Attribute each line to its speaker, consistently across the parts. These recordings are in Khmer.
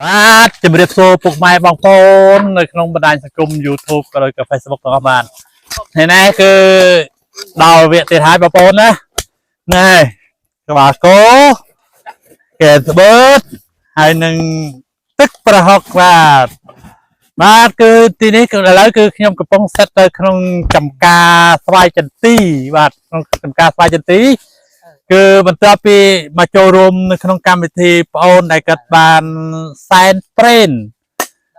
Speaker 1: បាទជំរាបសួរពុកម៉ែបងប្អូននៅក្នុងបណ្ដាញសង្គម YouTube ក៏ដូចក៏ Facebook ទាំងអស់បាទថ្ងៃនេះគឺដល់វគ្គទៀតហើយបងប្អូនណាណែក្បាលគោកែស្បឺតហើយនឹងទឹកប្រហុកបាទបាទគឺទីនេះគឺឥឡូវគឺខ្ញុំកំពុងសិតទៅក្នុងចំការស្វាយចន្ទីបាទក្នុងចំការស្វាយចន្ទី គឺបន្ទាប់ពីមកចូលរួមនៅក្នុងកម្មវិធីប្អូនដែលគាត់បានសែនព្រេន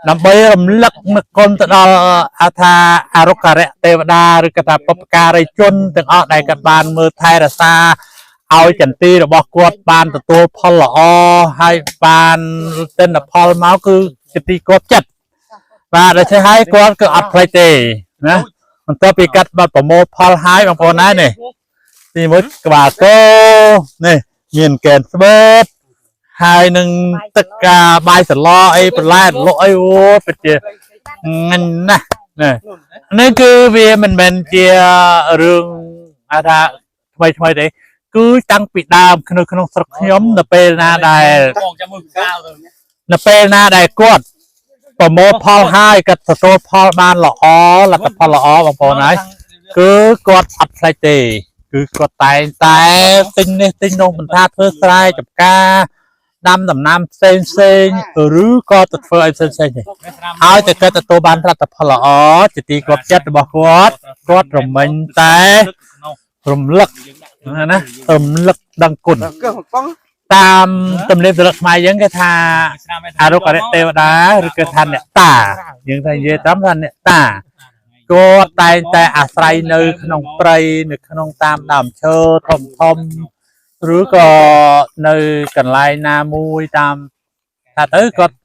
Speaker 1: ដើម្បីរំលឹកនឹកគុណទៅដល់អាថាអរុក្ខរៈទេវតាឬក៏ថាបុព្វការីជនទាំងអស់ដែលគាត់បានមើលថែរក្សាឲ្យចន្ទីរបស់គាត់បានទទួលផលល្អហើយបានទិន្នផលមកគឺជាទីគាប់ចិត្តបាទដូច្នេះហើយគាត់គឺអត់ភ្លេចទេណាបន្ទាប់ពីកាត់បាត់ប្រមូលផលហើយបងប្អូនណានេះ ទីមួយក្បាលគោនេះមានកែនស្បឺតហើយនឹងទឹកកាបាយសឡអីបន្លែលក់អីអូពិតជាងាញ់ណាស់នេះនេះគឺវាមិនមែនជារឿងអាចថាថ្មីថ្មីទេគឺតាំងពីដើមក្នុងក្នុងស្រុកខ្ញុំនៅពេលណាដែល
Speaker 2: បងចាំមើលកាលទៅ
Speaker 1: នៅពេលណាដែលគាត់ប្រមូលផលហើយគាត់ទទួលផលបានល្អលទ្ធផលល្អបងប្អូនហើយ គឺគាត់អត់ផ្លេចទេ គឺគាត់តែងតែទិញនេះទិញនោះមិនថាធ្វើស្រែចម្ការដាំដំណាំផ្សេងផ្សេងឬក៏ទៅធ្វើអីផ្សេងផ្សេងទេឲ្យតែគាត់ទទួលបានលទ្ធផលល្អជាទីគាប់ចិត្តរបស់គាត់គាត់រមិញតែរំលឹកណារំលឹកដឹងគុណ
Speaker 3: គឺកំប៉ុង
Speaker 1: តាមទំនៀមទម្លាប់ខ្មែរយើងគេថាអរុក្ខរៈទេវតាឬគេថាអ្នកតាយើងថានិយាយត្រឹមថាអ្នកតា គាត់តែងតែអាស្រ័យនៅក្នុងព្រៃនៅក្នុងតាមដើមឈើធំធំឬក៏នៅកន្លែងណាមួយតាមថាទៅគាត់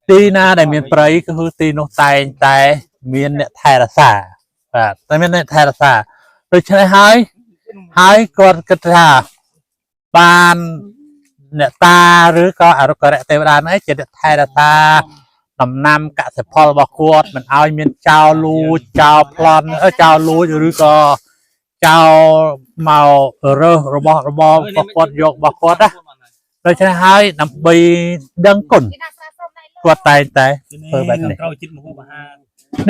Speaker 1: ទីណាដែលមានព្រៃគឺទីនោះតែងតែមានអ្នកថែរក្សាបាទតែមានអ្នកថែរក្សាដូច្នេះហើយហើយគាត់គិតថាបានអ្នកតាឬក៏អរុក្ខរៈទេវតាហ្នឹងឯងជាអ្នកថែរក្សា ដំណាំកសិផលរបស់គាត់មិនឲ្យមានចោលលួចចោលប្លន់អឺចោលលួចឬក៏ចោលមករើសរបស់របររបស់គាត់យករបស់គាត់ណាដូច្នេះហើយដើម្បីដឹងគុណគាត់តែងតែធ្វើបែបនេះ
Speaker 2: ត្រូវចិត្តមហូបអាហារ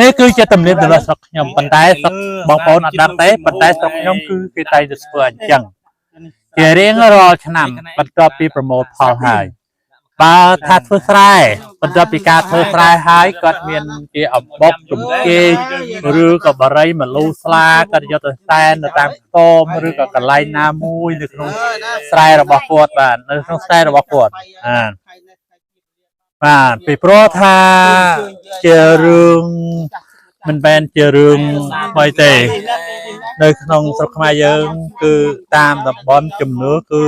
Speaker 1: នេះគឺជាទំនៀមទម្លាប់ស្រុកខ្ញុំប៉ុន្តែស្រុកបងប្អូនអត់ដឹងទេប៉ុន្តែស្រុកខ្ញុំគឺគេតែងតែធ្វើអញ្ចឹងជារៀងរាល់ឆ្នាំបន្ទាប់ពីប្រមូលផលហើយ បើថាធ្វើស្រែបន្ទាប់ពីការធ្វើស្រែហើយគាត់មានជាអំបុកជំគេកឬក៏បរិយមលូស្លាគាត់យកទៅសែននៅតាមខ្ទមឬក៏កន្លែងណាមួយនៅក្នុងស្រែរបស់គាត់បាទនៅក្នុងស្រែរបស់គាត់អាបាទពីព្រោះថាជារឿងមិនមែនជារឿងថ្មីទេ នៅក្នុងស្រុកខ្មែរយើងគឺតាមតំបន់ជំនឿគឺ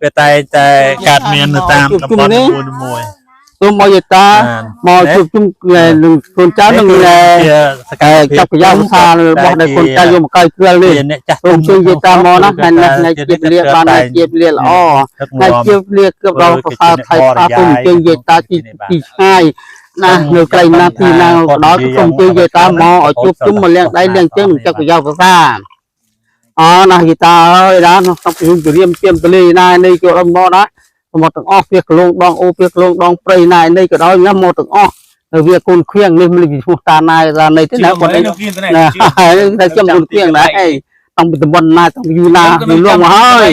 Speaker 1: វាតែងតែកើតមាននៅតាមតំបន់នីមួយៗ
Speaker 3: សូមឲ្យយាយតា
Speaker 1: បាទ
Speaker 3: មកជួបជុំនឹងកូនចៅនឹង
Speaker 1: ជាសកម្មភាព
Speaker 3: ចាប់កយ៉ាភាសារបស់ដែលកូនចៅយកមកកយគ្រឿលនេះ
Speaker 1: ជាអ្នកចាស់
Speaker 3: សូមជួយយាយតាមកណាថ្ងៃនេះថ្ងៃជាពលាបានថ្ងៃជាពលាល្អថ្ងៃជាពលាគៀបដល់ប្រសើរថៃផាសូមអញ្ជើញយាយតាទីទីឆ្ងាយណានៅក្រៃណាទីណាក៏ដោយសូមអញ្ជើញយាយតាមកឲ្យជួបជុំមកលាងដៃលាងជើងចាប់កយ៉ាភាសាអណាយាយតាអើយណាក្នុងពីជរៀមទៀមទលេណានេះចូលដល់មកណាមកទាំងអស់វាកលងដងអូវាកលងដងព្រៃណានេះក៏ដោយណាមកទាំងអស់ហើយវាកូនខៀងនេះមិនឈ្មោះតាណាតានេះទេណាគាត់
Speaker 2: នេះ
Speaker 3: ណាហើយតែខ្ញុំកូនខៀងដែរឯងតាំងពីតំបន់ណាតាំងពីយូរណាយូរលងមកហើយ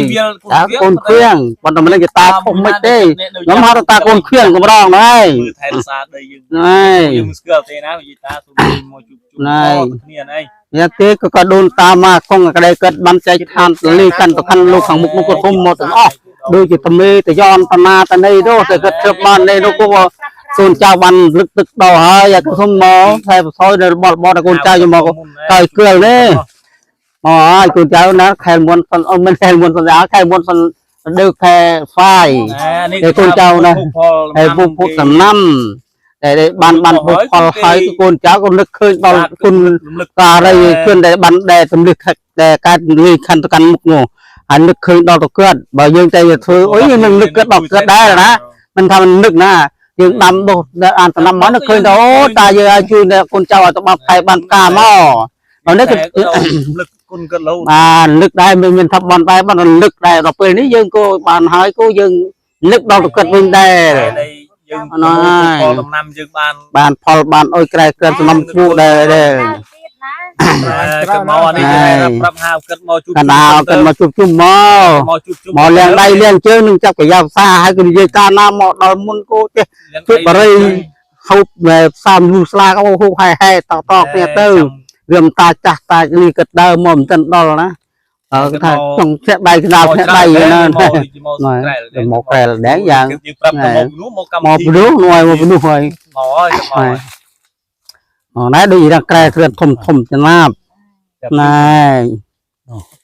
Speaker 3: តាកូនខៀងប៉ុន្តែមិនគេតាខុសមិនទេខ្ញុំហៅថាតាកូនខៀងកម្រងហ្នឹង
Speaker 2: ថែរក្សាដីយើង
Speaker 3: ហ្នឹង
Speaker 2: យើងមិនស្គាល់ទេណានិយាយតាសូមមកជួបជុំគ្នាណៃ
Speaker 3: យ៉ាទេក៏ក៏ដូនតាមកកងក្តីគាត់បានចែកឋានលីកាន់ទៅកាន់លោកខាងមុខនោះគាត់គុំមកទាំងអស់ដូចជាតមេតយ៉នតាណាតានីនោះតែគាត់ធ្វើបាននេះនោះក៏សូនចៅបានលឹកទឹកដល់ហើយក៏សុំមកថែប្រសយនៅរបស់របរដល់កូនចៅយកមកកយគ្រឿលនេះ អូយកូនចៅណាខែមុនសិនអូមិនខែមុនសិនខែមុនសិនដើខែហ្វាយ
Speaker 2: នេះ
Speaker 3: ហើយពុកពុកសំណាំតែបានបានពុកផលហើយកូនចៅក៏នឹកឃើញដល់គុណ
Speaker 2: រំលឹក
Speaker 3: ការីគុណដែលបានដែលទំលឹះដែលកើតលីខណ្ឌទៅកាន់មុខនោះហើយនឹកឃើញដល់ទៅគាត់បើយើងតែធ្វើអុយនឹងនឹកគាត់ដល់គាត់ដែរណាមិនថាមិននឹកណាយើងដាំដុះអានតំណាំមកនឹកឃើញដល់អូតាយើងឲ្យជួយកូនចៅឲ្យទៅបាប់ខែបានផ្កាមកដល់នេះ
Speaker 2: ក៏
Speaker 3: គឺ
Speaker 2: រំលឹកគុណគាត់លោ
Speaker 3: បាននឹកដែរមិនមានថាបនដែរបាននឹកដែរដល់ពេលនេះយើងក៏បានហើយក៏យើងនឹកដល់ទៅគាត់វិញដែរ
Speaker 2: នៃ យើង
Speaker 3: ណ៎
Speaker 2: ផលដំណាំយើងបាន
Speaker 3: បានផលបានអុយក្រែក្រិនសំណំឈ្មោះដែរដែរ
Speaker 2: ក៏មកអានេះគេប្រាប់ហាវគិតមកជួប
Speaker 3: កណ្ដាលកិនមកជួបជុំមក
Speaker 2: មកជួបជុំ
Speaker 3: មកលៀងដៃលៀងជើងនឹងចាប់កាយ៉ាផ្សារហើយគឺនិយាយតាណាមកដល់មុនគោចេះជួបបរិយហូបផ្សារលូស្លាកហូបហែហែតតគ្នាទៅវាមិនតាចាស់តានេះគិតដើមមកមិនទាន់ដល់ណាអើគេថាចង់ធាក់ដៃកណ្ដាលធាក់ដៃណា
Speaker 2: មក
Speaker 3: មកក្រែលដែរយ៉ាង
Speaker 2: យើងប្រាប់ទៅមកនោះមកកម្ម
Speaker 3: មក
Speaker 2: វិធី
Speaker 3: ព្រោះនួយមកព្រោះហើយ
Speaker 2: មកហើយមកហើយ
Speaker 3: អូណែដូចរងក្រែគ្រឿនធំធំចំណាប់ណែ